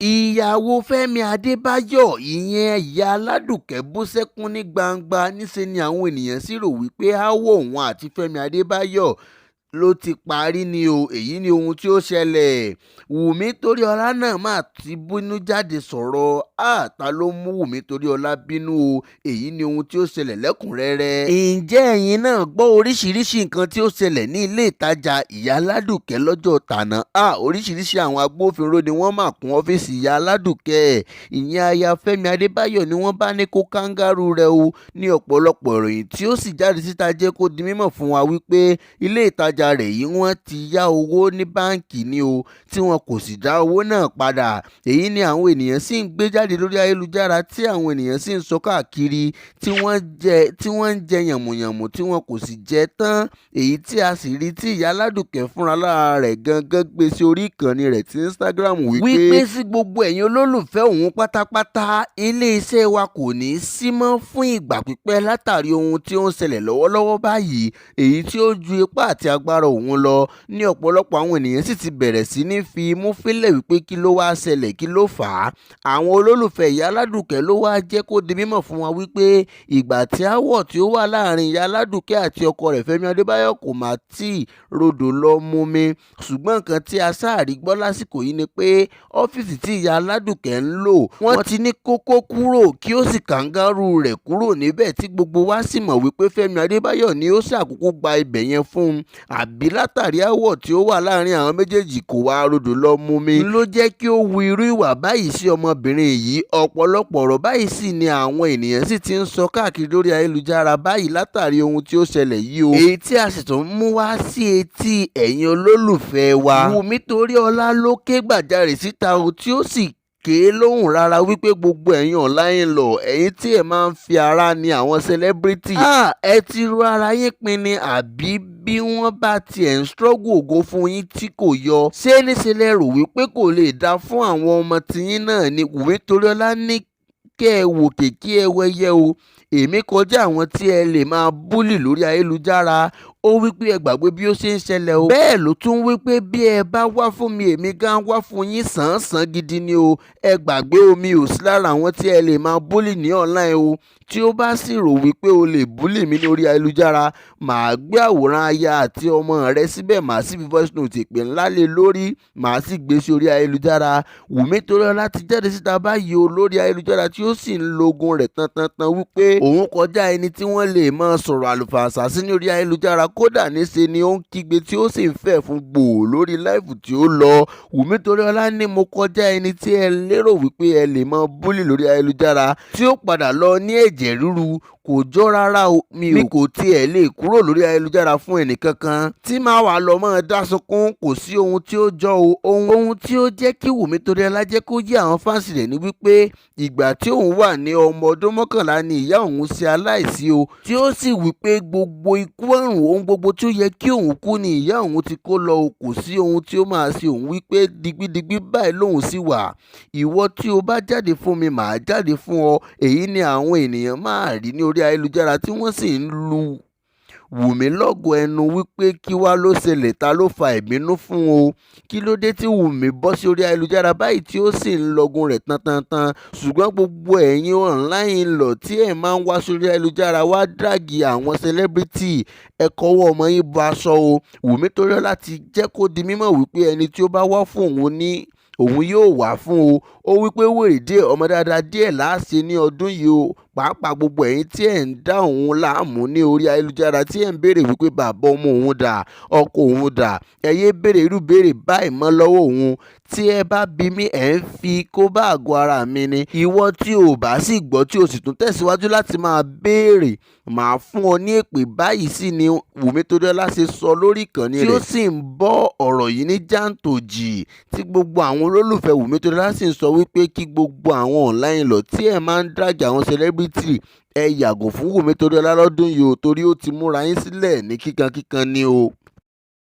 Ìyàwó Fẹ́mi Adébáyọ̀, ìyẹn ìyá Aládùkẹ́, bú sẹ́kún ní gbangba. Níṣẹ́ ni àwọn èèyàn sì rò wípé aáwọ̀ òun àti Fẹ́mi Adébáyọ̀ ló ti parí ni o. Èyí ni ohun tí ó ṣẹlẹ̀. Wùmí Toríọlá náà má ti bínú jáde sọ̀rọ̀. Ta ló mú Wùmí Toríọlá bínú o? Èyí ni ohun tí ó ṣẹlẹ̀ lẹ́kùnrẹ́rẹ́. Ǹjẹ́ ẹ̀yin náà gbọ́ oríṣiríṣi nǹkan tí ó ṣẹlẹ̀ ní ilé ìtajà ìyá Aládùkẹ́ lọ́jọ́ tàná? Oríṣiríṣi àwọn agbófinró ni wọ́n máa kún ọ́fíìsì ìyá Aládùkẹ́, ìyẹn aya Fẹ́mi Adébáyọ̀, ni wọ́n bá ní kó kángáru rẹ̀ o. Ní ọ̀pọ̀lọpọ̀ ìròyìn tí ó sì jáde síta jẹ́ kó di mímọ̀ fún wa wípé ilé ìtajà rẹ̀ yìí, wọ́n ti yá owó ní báǹkì ni o, tí wọn kò sì dá owó náà padà. Èyí ni àwọn ènìyàn sì ń gbé jáde lórí ayélujára, tí àwọn ènìyàn sì ń sọ káàkiri, tí wọ́n ń jẹ yànmùyànmù tí wọn kò sì jẹ tán. Èyí tí a sì rí tí ìyá Aládùkẹ́ fúnra lára rẹ̀ gangan gbé sí orí ìkànnì rẹ̀ ti Instagram wípé sí gbogbo ẹ̀yin olólùfẹ́ òun pátápátá, iléeṣẹ́ wa kò ní í sí mọ́ fún ìgbà pípẹ́ látàrí ohun tí ó ń ṣẹlẹ̀ lọ́wọ́lọ́wọ́ báyìí, èyí tí ó ju ipá àti agbára òun lọ. Ní ọ̀pọ̀lọpọ̀ àwọn ènìyàn sì ti bẹ̀rẹ̀ sí ní fi imú fínlẹ̀ wípé kí ló wáá ṣẹlẹ̀, kí ló fà á. Àwọn olólùfẹ́ ìyá Aládùkẹ́ ló wáá jẹ́ kó di mímọ̀ fún wa wípé ìgbà tí aáwọ̀ tí ó wà láàrin ìyá Aládùkẹ́ àti ọkọ rẹ̀ Fẹ́mi Adébáyọ̀ kò má tí ì rodò lọ mumi. Ṣùgbọ́n nǹkan tí a ṣáà rí gbọ́ lásìkò yìí ni pé ọ́fíìsì tí ìyá Aládùkẹ́ ń lò, wọ́n ti ní kókó kúrò kí ó sì kàǹgàrú rẹ̀ kúrò níbẹ̀, tí gbogbo wa sì mọ̀ wípé Fẹ́mi Adébáyọ̀ ni ó ṣàkókò gba ibẹ̀ yẹn fún un. Àbí látàrí aáwọ̀ tí ó wà láàrin àwọn méjèèjì kò wá rodò lọ mumi ló jẹ́ kí ó hu irú ìwà báyìí sí ọmọbìnrin yìí? Ọ̀pọ̀lọpọ̀ ọ̀rọ̀ báyìí sì ni àwọn ènìyàn sì ti ń sọ káàkiri lórí ayélujára báyìí látàrí ohun tí ó ṣẹlẹ̀ yìí o, èyí tí a sì tún mú wá sí etí ẹ̀yin olólùfẹ́ wa. Wùmí Toríọlá ló ké gbàjarè síta o, tí ó sì ké lóhùn rárá wípé gbogbo ẹ̀yin online lọ, ẹ̀yin tí ẹ̀ máa ń fi ara ní àwọn celebrity, ẹ ti ro ara yín pin ni, àbí bí wọ́n bá tiẹ̀ ń struggle ògo fún yín tí kò yọ, ṣé níṣẹ́ lẹ rò wípé kò lè dáa fún àwọn ọmọ tiyín náà ni? Wùmí Toríọlá ní kẹ́ ẹ wòkè kí ẹ wẹyẹ o, èmi kọjá àwọn tí ẹ lè máa bully lórí ayélujára. Ó wí pé ẹ gbàgbé bí ó ṣe ń ṣẹlẹ̀ o. Bẹ́ẹ̀ ló tún wí pé bí ẹ bá wá fún mi, èmi gan wá fún yín sàn-án gidi ni o. Ẹ gbàgbé, omi ò sí lára àwọn tí ẹ lè máa bully ní online o. Tí ó bá sì rò wípé o lè bully mi ní orí ayélujára, màá gbé àwòrán aya àti ọmọ rẹ síbẹ̀, màá sì fi voice note ìpè ńlá lé lórí, màá sì gbé sí orí ayélujára. Wùmí Toríọlá ti jáde síta báyìí o lórí ayélujára, tí ó sì ń logun rẹ̀ tantantan wípé òun kọjá ẹni tí wọ́n lè máa sọ̀rọ̀ àlùfàǹsà sí ní orí ayélujára. Kódà níṣe ni ó ń kígbe tí ó sì ń fẹ̀ fún gbòò lórí live tí ó lọ. Wùmí Toríọlá ní mo kọjá ẹni tí ẹ lérò wípé ẹ lè máa bully lórí ayélujára tí ó padà lọ ní ẹ̀jẹ̀ ríru. Kò jọ rárá o. Mi kò tiẹ̀ lè kúrò lórí ayélujára fún ẹnìkankan tí máa wà lọ máa dá sunkún. Kò sí ohun tí ó jọ o. Ohun tí ó jẹ́ kí Wùmí Toríọlá jẹ́ kó yé àwọn fans rẹ̀ ní wípé ìgbà tí òun wà ní ọmọ ọdún 11 ni ìyá òun ṣe aláìsí o, tí ó sì wípé gbogbo ikú àrùn, ohun gbogbo tí ó yẹ kí òun kú ni ìyá òun ti kó lọ o. Kò sí ohun tí ó máa ṣe òun, wípé digbidigbi báyìí lòun sì wà. Ìwọ tí o bá jáde fún mi, màá jáde fún ọ. Èyí ni àwọn ènìyàn máa rí ní orí ayélujára tí wọ́n sì ń lu Wùmí lọ́gọ ẹnu wípé kí wàá ló ṣẹlẹ̀, ta ló fa ìbínú fún o, kí ló dé tí Wùmí bọ́ sí orí ayélujára báyìí tí ó sì ń lọgun rẹ̀ tantantan? Ṣùgbọ́n gbogbo ẹ̀yin online lọ tí ẹ̀ máa ń wá sórí ayélujára wá drag àwọn celebrity, ẹ kọ́wọ́ ọmọ yín bọ aṣọ o. Wùmí Toríọlá ti jẹ́ kó di mímọ̀ wípé ẹni tí ó bá wá fún òun ní òun yóò wá fún o. Ó wípé wèrè díẹ̀, ọmọ dáadáa díẹ̀ láàṣẹ ní ọdún yìí o. Pàápàá gbogbo ẹ̀yin tí ẹ̀ ń dá òun láàmú ní orí ayélujára, tí ẹ̀ ń béèrè wípé bàbá ọmọ òun dà, ọkọ òun dà, ẹ yé béèrè irú béèrè báyìí mọ́ lọ́wọ́ òun. Tí ẹ bá bi mí, ẹ̀ ń fi kó bá àgọ́ ara mi ni. Ìwọ tí o bá sì gbọ́ tí o sì tún tẹ̀síwájú láti máa béèrè, màá fún ọ ní èpè. Báyìí sì ni Wùmí Toríọlá ṣe sọ lórí ìkànnì rẹ̀, tí ó sì ń bọ́ ọ̀rọ̀ yìí ní jàǹtòjì, tí gbogbo àwọn olólùfẹ́ Wùmí Toríọlá sì ń sọ wípé kí gbogbo àwọn online lọ tí ẹ̀ máa ń drag àwọn celebrity, ẹ yàgò fún Wùmí Toríọlá lọ́dún yìí o, torí ó ti múra yín sílẹ̀ ní kíkankíkan ni o.